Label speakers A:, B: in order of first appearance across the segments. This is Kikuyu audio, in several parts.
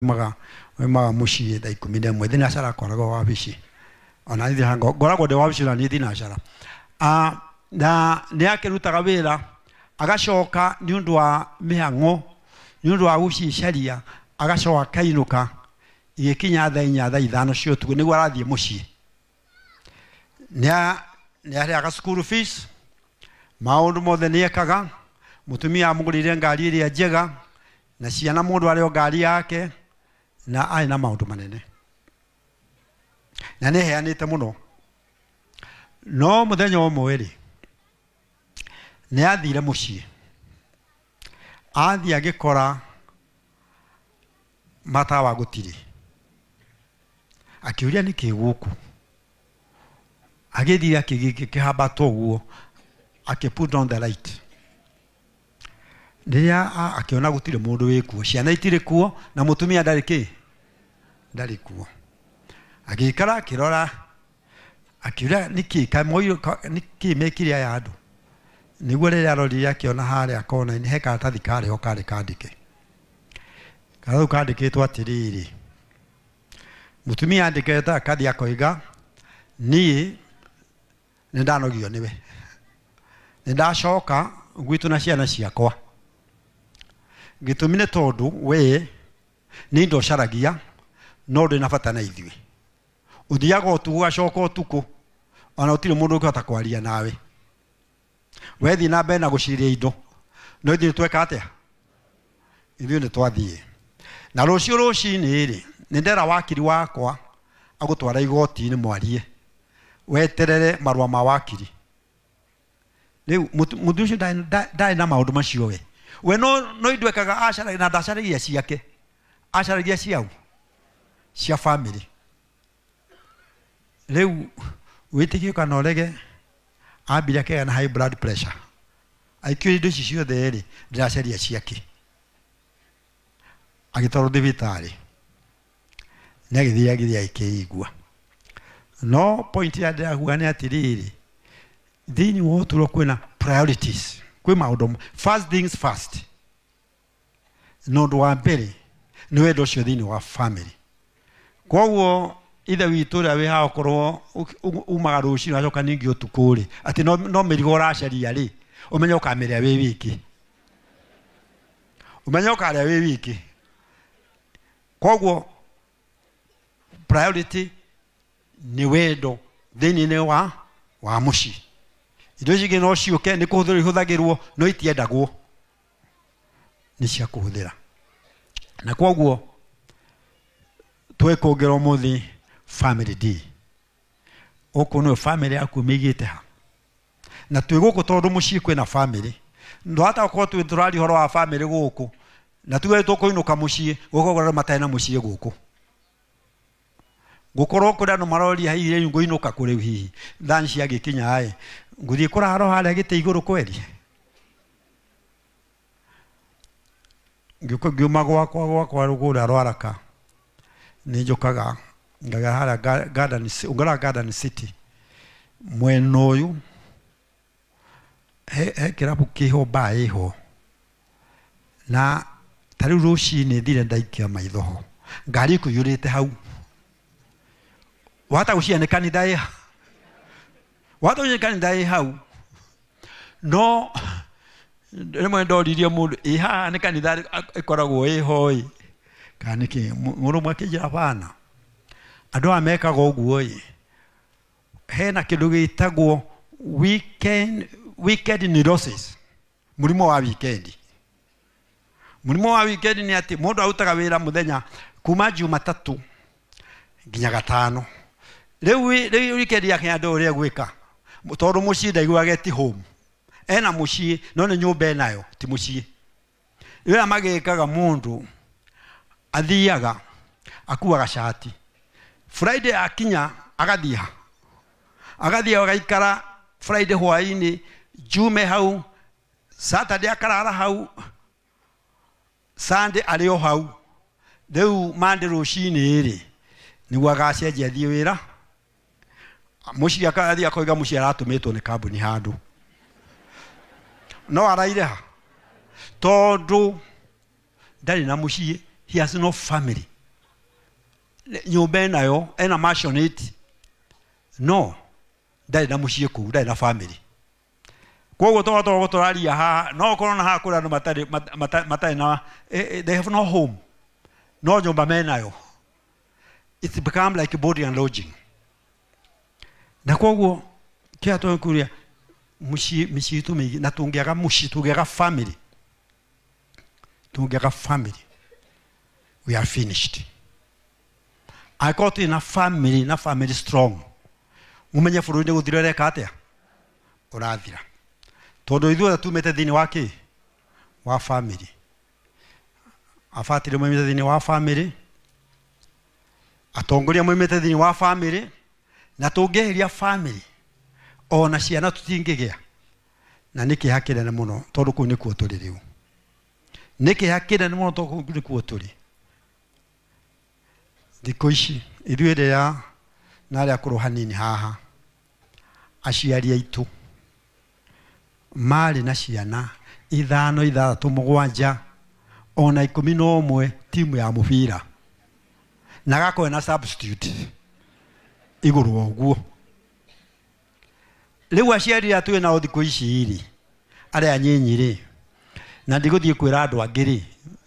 A: Oimaga mũciĩ thaa 11 thinacara akoragwo wabici ona niĩ ngoragwo ndĩ wabici na niĩ thinacara. Na nĩ akĩrutaga wĩra agacoka nĩ ũndũ wa mĩhang'o nĩ ũndũ wa gũcicaria agacoka akainũka igĩkinya thaa 4 thaa 5 cia ũtukũ nĩguo arathiĩ mũciĩ. Nĩ arĩhaga school fees, maũndũ mothe nĩ ekaga, mũtumia amũgũrĩire ngari ĩrĩa njega na ciana mũndũ arĩ o ngari yake na arĩ na maũndũ manene na nĩ eheanĩte mũno. No mũthenya ũmwe rĩ nĩ athire mũciĩ, athiĩ agĩkora matawa gũtirĩ, akĩũria nĩkĩ gũkũ, agĩthiĩ akĩhambata ũguo akĩ put on the light, rĩrĩa akĩona gũtirĩ mũndũ wĩkuo, ciana itirĩ kuo na mũtumia ndarĩ kĩ, ndarĩ kuo. Agĩikara akĩrora akĩũria nĩkĩ nĩkĩ mekire aya andũ. Nĩguo rĩrĩa arorire akĩona harĩa kona-inĩ he karatathi karĩ ho karĩ kandĩke, karatathi kandĩkĩtwo atĩrĩrĩ, mũtumia andĩkĩte akathiĩ akoiga niĩ nĩ ndanogio nĩwe, nĩ ndacoka gwitũ na ciana ciakwa, gĩtũmi nĩ tondũ we nĩ indo ũcaragia no ndĩ na bata na ithuĩ, ũthiaga ũtukũ ũgacoka ũtukũ ona gũtirĩ mũndũ ũngĩhota kwaria nawe, wethiĩ na mbere na gũciria indo no ithuĩ tweka atĩa, ithuĩ nĩ twathiĩ. Na rũciũ rũcinĩ rĩ nĩ ndera wakiri wakwa agũtwara igoti-inĩ mwarie, weterere marũa ma wakiri. Rĩu mũthuri ũcio ndarĩ na maũndũ macio we, we no indo ekaga acaragia na ndacaragia ciake, acaragia ciao cia family. Rĩu wĩtĩkie kana ũrege ambire akĩgĩa na high blood pressure, aikĩũria indo ici ciothe rĩ ndĩracaria ciake, agĩtwarwo thibitarĩ nĩ agĩthiĩ agĩthiĩ akĩigua. No point ya ndĩrakuga nĩ atĩrĩrĩ, thĩinĩ wa ũtũũro kwĩna priorities, kwĩ maũndũ first things first. Na ũndũ wa mbere nĩ wendo ũcio thĩinĩ wa family. Koguo ithe witũ ũrĩa wĩ haha okorwo umaga rũcinĩ ũgacoka ningĩ ũtukũ rĩ, atĩ no mĩrigo ũracaria rĩ, ũmenye ũkamĩrĩa wĩ wiki, ũmenye ũkarĩa wĩ wiki. Koguo priority nĩ wendo thĩinĩ wa mũciĩ. Indo ici ingĩ no ciũke nĩ kũhũthĩrwo ihũthagĩrwo no itiendagwo, nĩ cia kũhũthĩra. Na koguo twĩkũngĩra ũmũthĩ family day. Ũkũ nĩwe family yaku mĩigĩte ha, na twĩ gũkũ tondũ mũciĩ kwĩna family. Ndwahota gũkorwo twĩ tũraria ũhoro wa family gũkũ na tuge tũkũinũka mũciĩ gũkorwo andũ matarĩ na mũciĩ gũkũ, gũkorwo kũrĩ andũ maroria hihi rĩu ngũinũka kũ rĩu, hihi thani ciagĩkinya ĩ ngũthiĩ kũrara harĩa gĩtĩ igũrũ kweri. Ngiuma gwakwa kũrĩa Rwaraka nĩ njũkaga ngagera harĩa Garden, ũngĩrora Garden City mwena ũyũ he kĩrabu kĩho baa ĩho, na ta rĩu rũcinĩ thire ndaikia maitho ho ngari ĩkũiyũrĩte hau, wahota gũciria nĩ kanitha ĩ, wahota gũciria nĩ kanitha ĩ hau, no rĩmwe ndoririe mũndũ ĩ haha nĩ kanitha ĩkoragwo ĩho ĩ kana nĩkĩ, mũndũ ũmwe akĩnjĩra bana andũ aya mekaga ũguo ĩ, hena kĩndũ gĩtagwo weekend neurosis, mũrimũ wa weekend. Mũrimũ wa weekend nĩ atĩ mũndũ arutaga wĩra mũthenya kuma Jumatatũ nginya gatano, rĩu weekend yake andũ ũrĩa gwĩka tondũ mũciĩ ndaiguaga ti home, ena mũciĩ no nĩ nyũmba enayo ti mũciĩ. Rĩrĩa magĩkaga mũndũ athiaga akuaga cati, Friday akinya agathiĩ ha, agathiĩ agaikara Friday hwaĩ-inĩ, Jume hau, Saturday akarara hau, Sunday arĩ o hau, rĩu Monday rũcinĩ rĩ nĩguo agacenjia athiĩ wĩra mũciĩ, akathiĩ akoiga mũciĩ aratũmĩtwo nĩ kambuni handũ, no araire ha tondũ ndarĩ na mũciĩ He has no family. Nyũmba enayo ena mansionette, no ndarĩ na mũciĩ kũu, ndarĩ na family. Koguo tũgakorwo tũraria haha, no ũkorwo na haha kũrĩ andũ matarĩ na, they have no home, no nyũmba menayo. It's become like boarding and lodging. Na koguo kĩa tũkũria mũciĩ, mĩciĩ itũ mĩingĩ, na tũngĩaga mũciĩ, tũngĩaga family, tũngĩaga family, we are finished. Angĩkorwo tũrĩ na family, na family strong, mũmenye bũrũri nĩ gũthira ũreka atĩa, ũrathira. Tondũ ithuothe tumĩte thĩinĩ wa kĩ? Wa family. Abatĩrĩ maumĩte thĩinĩ wa family, atongoria maumĩte thĩinĩ wa family, na tũngĩeheria family ona ciana tũtingĩgĩa. Na nĩ kĩeha kĩnene mũno tondũ kũu nĩkuo tũrĩ rĩu. Nĩ kĩeha kĩnene mũno tondũ kũu nĩkuo tũrĩ. Thikũ ici ithuĩ rĩrĩa na arĩa akũrũ hanini haha, aciari aitũ marĩ na ciana 5, 6, 7 ona 11 timu ya mũbira, na gakorwo na substitute igũrũ wa ũguo. Rĩu aciari aya twĩ nao thikũ ici rĩ, arĩa anyinyi rĩ, na ndigũthiĩ kwĩra andũ angĩ rĩ,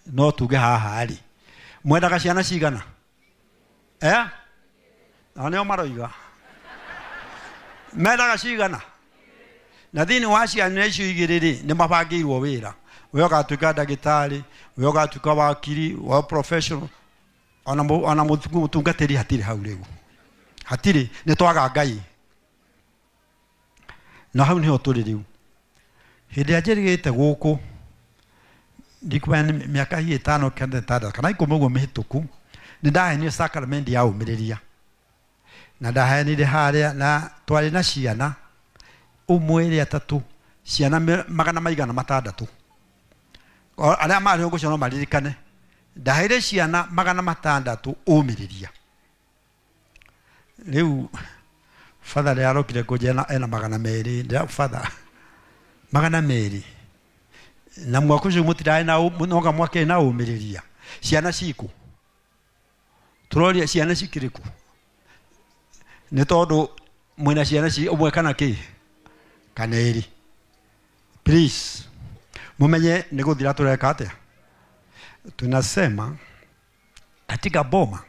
A: no tuge haha rĩ, mwendaga ciana cigana? Nao nĩo maroiga mendaga cigana? Na thĩinĩ wa ciana icio igĩrĩ rĩ, nĩ mabangĩirwo wĩra. We ũgatuĩka ndagĩtarĩ, we ũgatuĩka wakiri, wa professional, ona mũtungatĩri hatirĩ hau rĩu. Hatirĩ, nĩ twaga Ngai. Na hau nĩho tũrĩ rĩu. Hĩndĩ ĩrĩa njĩrĩgĩte gũkũ, ndikuona nĩ mĩaka hihi 5 kana 6 kana 10 ũguo mĩhĩtũku, nĩ ndaheanire sacrament ya ũmĩrĩria. Na ndaheanire harĩa, na twarĩ na ciana 1, 2, 3, ciana magana maigana matandatũ. Arĩa marĩ ũguo no maririkane. Ndaheire ciana magana matandatũ ũmĩrĩria. Rĩu father rĩrĩa arokire kũnjĩra ena magana merĩ, ndĩra father magana merĩ. Na mwaka ũcio mũtirarĩ na noga mwakĩrĩ na ũmĩrĩria. Ciana ciku. Tũroria ciana cikĩrĩ kũ? Nĩ tondũ mwĩna ciana ũmwe kana kĩ? Kana ĩrĩ. Please, mumenye nĩ gũthira tũreka atĩa? Tunasema katika boma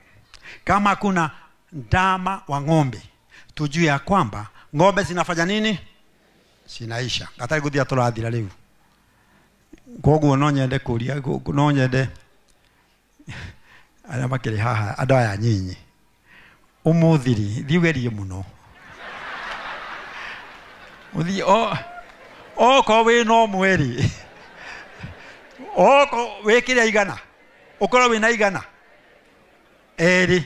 A: kama kuna ndama wa ng'ombe, tujue ya kwamba ng'ombe zinafanya nini? Zinaisha. Hatari gũthira tũrathira rĩu. Koguo no nyende kũria, no nyende arĩa makĩrĩ haha, andũ aya nyinyi, ũmũthĩ rĩ, thiĩ ũgerie mũno. Ũthiĩ, okorwo wĩna ũmwe rĩ, okorwo wĩkĩre igana, ũkorwo wĩna igana erĩ,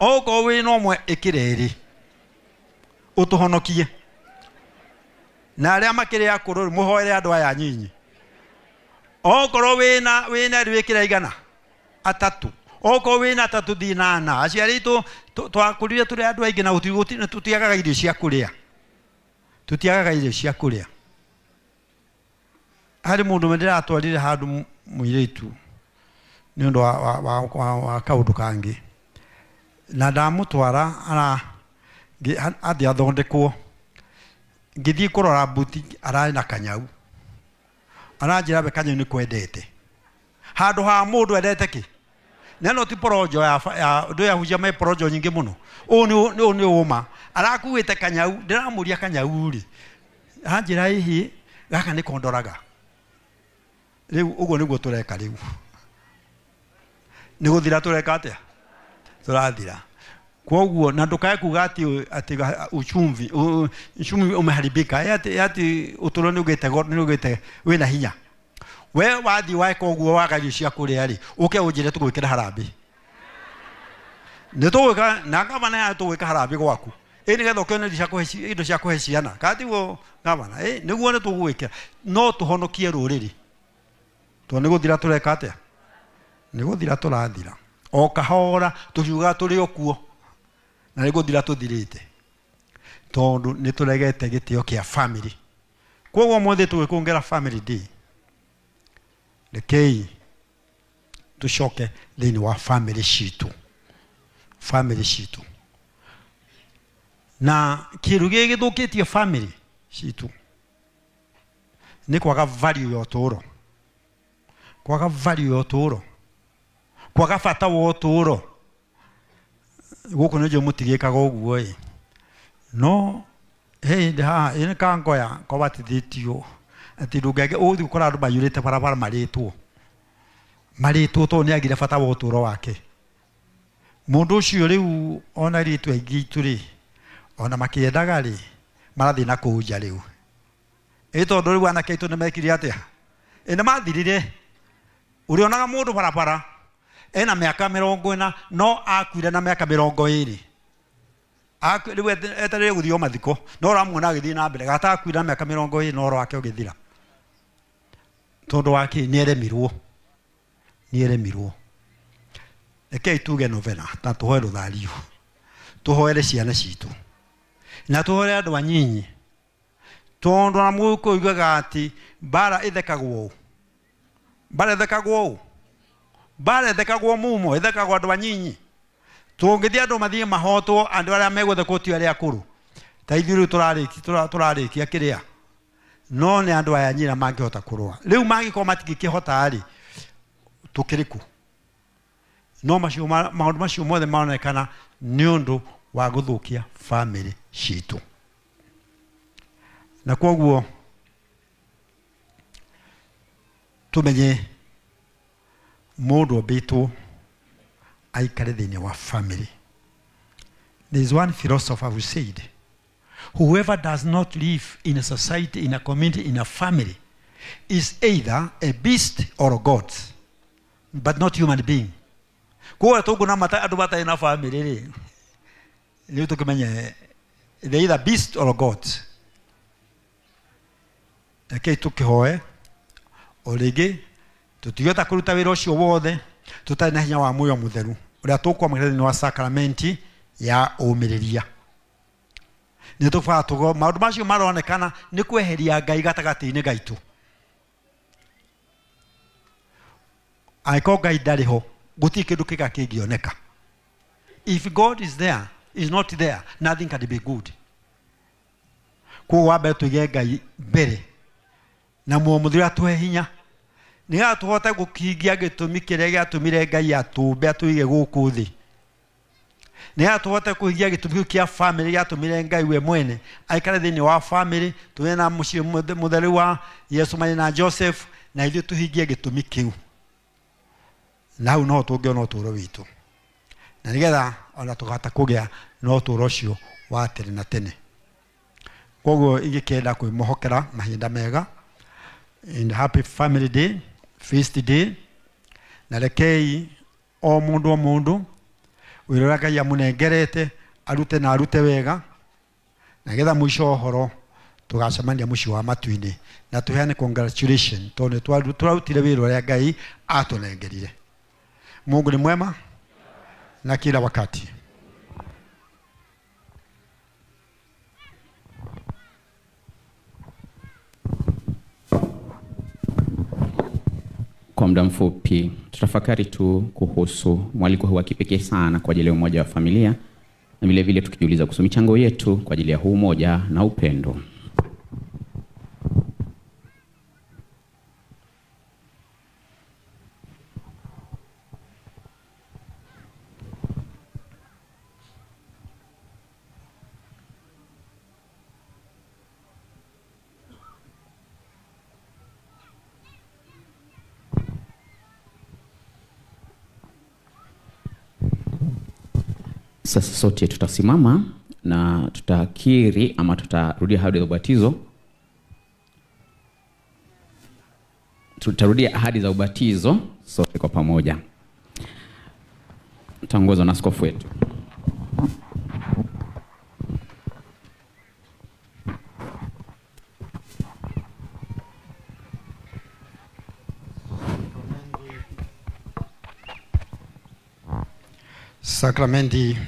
A: okorwo wĩna ũmwe ĩkĩre erĩ, ũtũhonokie. Na arĩa makĩrĩ akũrũ rĩ, mũhoere andũ aya nyinyi. Okorwo wĩna erĩ wĩkĩre igana atatũ, okorwo wĩna atatũ thiĩ na ana. Aciari aitũ twakũrire tũrĩ andũ aingĩ na tũtiagaga irio cia kũrĩa. Tũtiagaga irio cia kũrĩa. Harĩ mũndũ ũmwe ndĩratwarire handũ mũirĩtu nĩ ũndũ wa kaũndũ kangĩ, na ndamũtwara athiĩ athondekwo. Ngĩthiĩ kũrora mbuti, ararĩ na kanyau. Aranjĩra we kanyau nĩ kwendete. Handũ ha mũndũ endete kĩ? Na no ti porojo ya ya ndũ ya hujia me porojo nyingĩ mũno. Ũũ nĩ ũma. Arakuĩte kanyau, ndĩramũria kanyau rĩ. Aranjĩra hihi gaka nĩ kondoraga. Rĩu ũguo nĩguo tũreka rĩu. Nĩ gũthira tũreka atĩa? Tũrathira. Koguo na ndukae kuga ati uchumi umeharibika, ati utoro ni ugite go, ni ugite wina hinya. We wathi wae koguo waga irio cia kuria ri, uke unjire tugwikira harambe. Ni tugwika na gavana ya tugwika harambe gwaku. Ni getha ukione indo cia kuhe indo cia kuhe ciana. Ka tiguo gavana, niguo ni tugwikira. No tuhonokie ruriri. To ni guthira tureka atia? Ni guthira turathira. O kahora tukiuga turi okuo. Na nĩ gũthira tũthirĩte. Tondũ nĩ tũregete gĩtĩo kĩa family. Koguo ũmũthĩ tũgĩkũngĩra family day. Rekei Tucoke thĩinĩ wa family citũ. Family citũ. Na kĩndũ gĩkĩ gĩthũkĩtie family citũ nĩ kwaga value ya ũtũũro. Kwaga value ya ũtũũro. Kwaga bata wa ũtũũro. Gũkũ nĩ njũĩ mũtigĩkaga ũguo ĩ. No hĩndĩ haha ĩ nĩ kangoya kobatithĩtio atĩ ndũngĩage ũgũthiĩ gũkora andũ maiyũrĩte barabara marĩtwo. Marĩtwo tondũ nĩ agire bata wa ũtũũro wake. Mũndũ ũcio rĩu ona airĩtu aingĩ aitũ rĩ, ona makĩendaga rĩ, marathiĩ na kũu nja rĩu. Ĩ tondũ rĩu anake aitũ nĩ mekire atĩa? Ĩ nĩ mathirire. Ũrĩonaga mũndũ barabara ena mĩaka 40 no akuire na mĩaka 20. Rĩu etereire gũthiĩ o mathiko no ũramuona agĩthiĩ na mbere gata akuire na mĩaka 20 no ũhoro wake ũgĩthira. Tondũ wa kĩ? Nĩ eremirwo. Nĩ eremirwo. Rekei tuge novena na tũhoe rũthario. Tũhoere ciana citũ. Na tũhoere andũ anyinyi. Tondũ ona mũgũkũ ugaga atĩ mbara ĩthekagwo ũũ. Mbara ĩthekagwo ũũ. Mbara ĩthekagwo mumo, ĩthekagwo andũ anyinyi. Tũngĩthiĩ andũ mathiĩ mahotwo andũ arĩa megũthekwo ti arĩa akũrũ. Ta ithuĩ rĩu tũrarĩkia kĩrĩa. No nĩ andũ aya nyina mangĩhota kũrũa. Rĩu mangĩkorwo matingĩkĩhota rĩ, tũkĩrĩ kũ? No macio maũndũ macio mothe maronekana nĩ ũndũ wa gũthũkia family citũ. Na kwoguo tũmenye mũndũ ombĩtwo aikare thĩinĩ wa family. There is one philosopher who said, whoever does not live in a society, in a community, in a family, is either a beast or a god, but not human being. Koguo tũkuona andũ matarĩ na family rĩ, rĩu tũkĩmenye they either beast or god. Rekei tũkĩhoe o rĩngĩ tũtigĩhota kũruta wĩra ũcio wothe tũtarĩ na hinya wa muoyo mũtheru ũrĩa tũkwamũkĩra thĩinĩ wa sakramenti ya ũmĩrĩria. Nĩ tũbaa tũgo maũndũ macio maronekana nĩ kweheria Ngai gatagatĩ-inĩ gaitũ. Angĩkorwo Ngai ndarĩ ho gũtirĩ kĩndũ kĩega kĩngĩoneka. If God is there, is not there, nothing can be good. Koguo wambe tũige Ngai mbere na muoyo mũtheru atũhe hinya nĩgetha tũhote gũkingia gĩtũmi kĩrĩa gĩatũmire Ngai atũmbe atũige gũkũ thĩ. Nĩgetha tũhote kũhingia gĩtũmi kĩu kĩa family gĩatũmire Ngai we mwene aikare thĩinĩ wa family, tũgĩe na mũciĩ mũtheru wa Yesu marĩ na Joseph, na ithuĩ tũhingie gĩtũmi kĩu. Na hau no tũngĩona ũtũũro witũ. Na nĩgetha ona tũkahota kũgĩa na ũtũũro ũcio wa tene na tene. Koguo ingĩkĩenda kwĩmohokera mahinda mega in happy family day, feast day, na rekei o mũndũ o mũndũ wĩra ũrĩa Ngai amũnengerete arute na arute wega, na nĩgetha mũico wa ũhoro tũgacemania mũciĩ wa matu-inĩ na tũheane congratulation tondũ nĩ tũrarutire wĩra ũrĩa Ngai atũnengerire. Mungu ni mwema na kila wakati.
B: Kwa muda mfupi tutafakari tu kuhusu mwaliko huu wa kipekee sana kwa ajili ya umoja wa familia, na vile vile tukijiuliza kuhusu michango yetu kwa ajili ya huu umoja na upendo. Sasa sote tutasimama na tutakiri ama tutarudia ahadi za ubatizo. Tutarudia ahadi za ubatizo sote kwa pamoja. Tutaongozwa na askofu wetu.
A: Sakramenti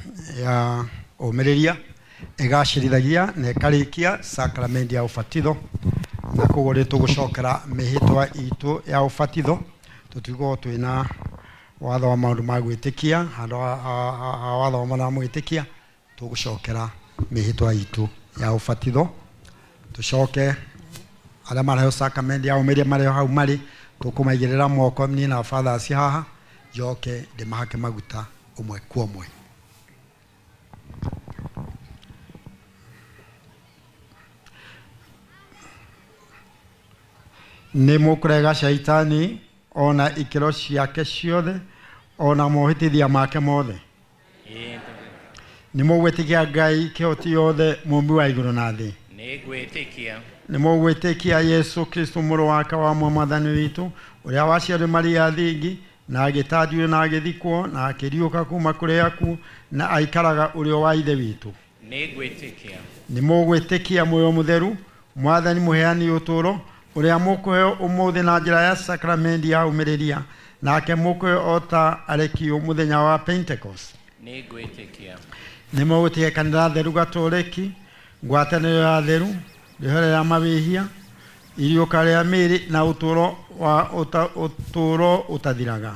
A: ya ũmĩrĩria ĩgacĩrithagia na ĩkarĩkia sakramenti ya ũbatitho, na koguo nĩ tũgũcokera mĩhĩtwa itũ ya ũbatitho tũtigũkorwo twĩna Wathoma maũndũ ma gwĩtĩkia, handũ ha wathoma na mwĩtĩkia, tũgũcokera mĩhĩtwa itũ ya ũbatitho. Tũcoke arĩa mareheo sacrament ya ũmĩrĩria mareheo hau marĩ, tũkũmaigĩrĩra moko niĩ na fathers haha, njoke ndĩmahake maguta ũmwe kwa ũmwe. Nĩ mũkũrega caitani ona ikĩro ciake ciothe ona mohĩtithia make mothe. Nĩ mũgwĩtĩkia Ngai kĩhoti yothe mũmbi wa igũrũ na thĩ.
C: Nĩngwĩtĩkia.
A: Nĩ mũgwĩtĩkia Yesu Kristo mũrũ wake wa mwathani witũ, ũrĩa waciarirwo Maria thingi na agĩtanjwo na agĩthikwo na akĩriũka kuma kũrĩ akuũ na aikaraga ũrĩo wa Ithe witũ.
C: Nĩngwĩtĩkia.
A: Nĩ mũgwĩtĩkia muoyo mũtheru, mwathani mũheani ũtũũro, ũrĩa mũkũheo ũmũthĩ na njĩra ya sakramenti ya ũmĩrĩria, nake mũkũheo o ta arekio mũthenya wa Pentecost.
C: Nĩngwĩtĩkia.
A: Nĩ mũgwĩtĩkia kanitha theru gatoleki, ngwatanĩro ya theru, rĩhera rĩa mawĩhia, iriũka rĩa mĩĩrĩ na ũtũũro wa ũtũũro ũtathiraga.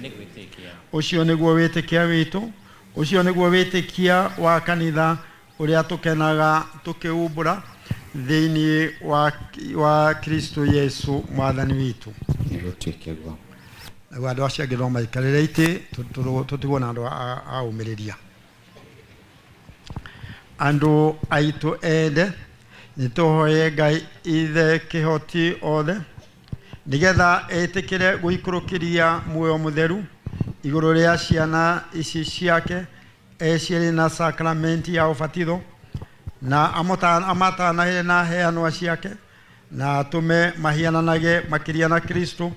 C: Nĩngwĩtĩkia.
A: Ũcio nĩguo wĩtĩkia witũ, ũcio nĩguo wĩtĩkia wa kanitha ũrĩa tũkenaga tũkĩumbũra thĩinĩ wa Kristo Yesu mwathani witũ.
B: Nĩgũtuĩke guo.
A: Naguo andũ acio angĩ no maikarĩre itĩ, tũtigwo na andũ a ũmĩrĩria. Andũ aitũ ende, nĩtũhoye Ngai Ithe kĩhoti othe, nĩgetha etĩkĩre gũikũrũkĩria muoyo mũtheru igũrũ rĩa ciana ici ciake ecierĩ na sakramenti ya ũbatitho, na amatanahĩre na heanwa ciake, na atũme mahiananage makĩria na Kristo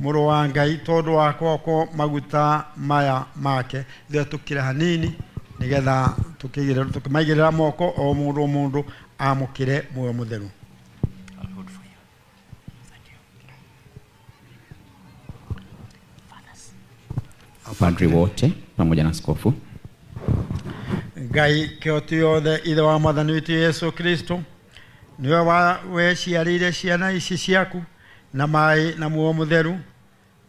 A: mũrũ wa Ngai tondũ wa kwakwo maguta maya make. Ithuĩ tũkire hanini nĩgetha tũkĩmaigĩrĩra moko o mũndũ o mũndũ amũkĩre muoyo mũtheru.
B: Padri wote pamoja na askofu.
A: Ngai kĩhoti yothe Ithe wa mwathani witũ Yesu Kristo, nĩwe weciarĩire ciana ici ciaku na maĩ na muoyo mũtheru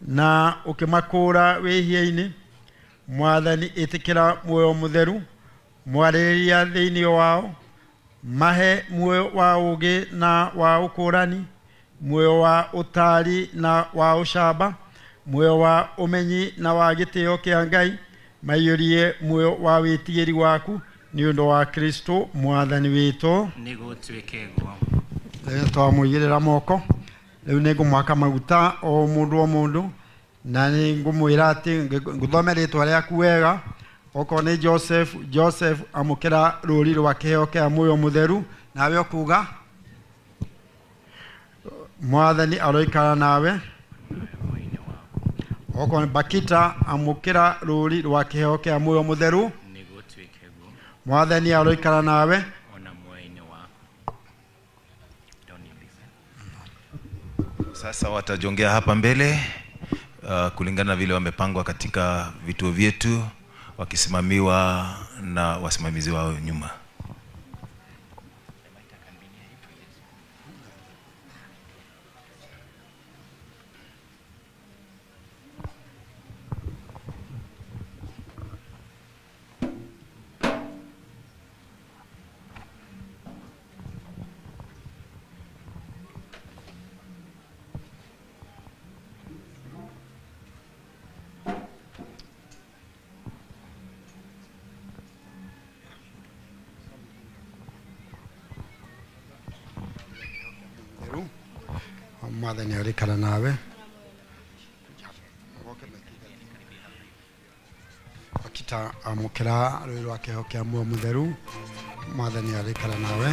A: na ũkĩmakũũra wĩhia-inĩ. Mwathani ĩtĩkĩra muoyo mũtheru mwarĩrĩria thĩinĩ wao, mahe muoyo wa ũũgĩ na wa ũkũũrani, muoyo wa ũtaari na wa ũcamba, muoyo wa ũmenyi na wa gĩtĩo kĩa Ngai, maiyũrie muoyo wa wĩtigĩri waku nĩ ũndũ wa Kristo mwathani witũ.
C: Nĩgũtuĩke guo.
A: Rĩu twamũigĩrĩra moko, rĩu nĩngũmwaka maguta o mũndũ o mũndũ, na nĩngũmwĩra atĩ ngũthome rĩtwa rĩaku wega. Okorwo nĩ Joseph, Joseph amũkĩra rũri rwa kĩheo kĩa muoyo mũtheru, nawe ũkuga mwathani aroikara nawe. Okorwo nĩ Bakita, amũkĩra rũri rwa kĩheo kĩa muoyo mũtheru,
C: Nĩgũtuĩke guo.
A: mwathani aroikara nawe.
C: Ona muoyo-inĩ waku.
D: Sasa watajongea hapa mbele kulingana na vile wamepangwa katika vituo vyetu, wakisimamiwa na wasimamizi wao nyuma.
A: Mwathani arikara nawe. Bakita amũkĩra rũĩ rwa kĩheo kĩa muoyo mũtheru, mwathani arikara nawe.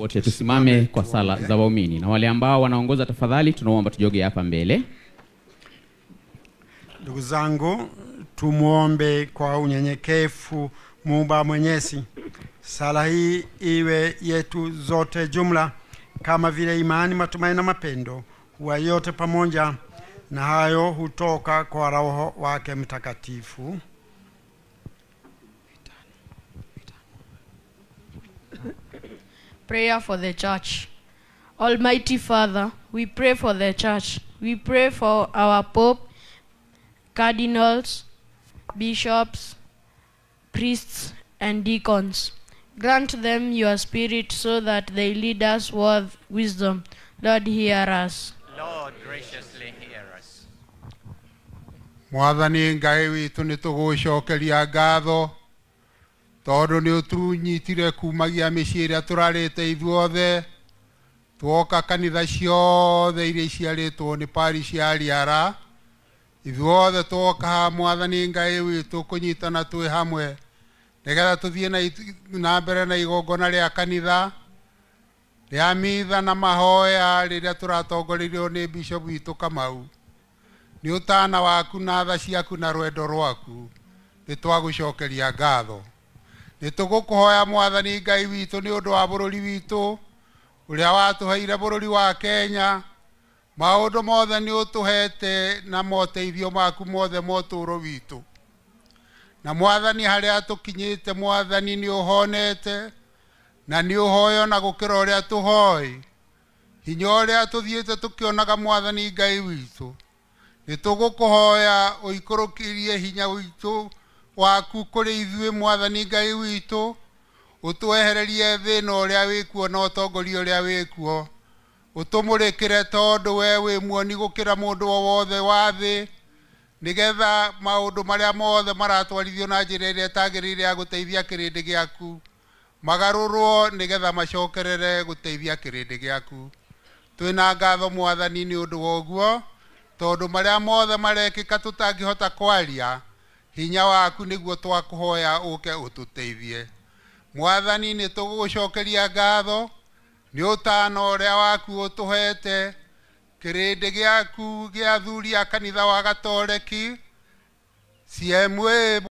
B: Wote tusimame kwa sala za waumini, na wale ambao wanaongoza tafadhali tunaomba tujoge hapa mbele.
A: Ndugu zangu, tumuombe kwa unyenyekevu Muumba Mwenyezi. Sala hii iwe yetu zote jumla, kama vile imani, matumaini na mapendo huwa yote pamoja, na hayo hutoka kwa Roho wake Mtakatifu.
E: Prayer for the church. Almighty Father, we pray for the church. We pray for our Pope, cardinals, bishops, priests, and deacons. Grant them your spirit so that they lead us with wisdom. Lord, hear us.
C: Lord, graciously hear us.
F: Mwathani Ngai witũ nĩ tũgũcokeria ngatho tondũ nĩ ũtũnyitire kumagia mĩciĩ ĩrĩa tũrarĩte ithuothe twoka kanitha ciothe iria iciarĩtwo nĩ parish ya Riara ithuothe twoka haha Mwathani Ngai witũ kũnyitana twĩ hamwe nĩgetha tũthiĩ na mbere na igongona rĩa kanitha rĩa mitha na mahoya rĩrĩa tũratongorerio nĩ bishop witũ Kamau. Nĩ ũtana waku na tha ciaku na rwendo rwaku nĩ twagũcokeria ngatho. Nĩ tũgũkũhoya Mwathani Ngai witũ nĩ ũndũ wa bũrũri witũ ũrĩa watũheire bũrũri wa Kenya. Maũndũ mothe nĩ ũtũhete na moteithio maku mothe ma ũtũũro witũ. Na Mwathani harĩa tũkinyĩte Mwathani nĩ ũhonete na nĩ ũhoyo na gũkĩra ũrĩa tũhoi. Hinya ũrĩa tũthiĩte tũkĩonaga Mwathani Ngai witũ nĩ tũgũkũhoya ũikũrũkĩrie hinya witũ waku kũrĩ ithuĩ Mwathani Ngai witũ, ũtwehererie thĩna ũrĩa wĩkuo na ũtongoria ũrĩa wĩkuo, ũtũmũrĩkĩre tondũ we wĩ muoni gũkĩra mũndũ o wothe wa thĩ, nĩgetha maũndũ marĩa mothe maratwarithio na njĩra ĩrĩa ĩtagĩrĩire ya gũteithia kĩrĩndĩ gĩaku magarũrwo nĩgetha macokerere gũteithia kĩrĩndĩ gĩaku. Twĩna ngatho Mwathani nĩ ũndũ wa ũguo, tondũ marĩa mothe marekĩka tũtangĩhota kwaria, hinya waku nĩguo twakũhoya ũke ũtũteithie. Mwathani nĩ tũgũgũcokeria ngatho nĩ ũtana ũrĩa waku ũtũhete kĩrĩndĩ gĩaku gĩa athuri a kanitha wa Gatoreki CMA.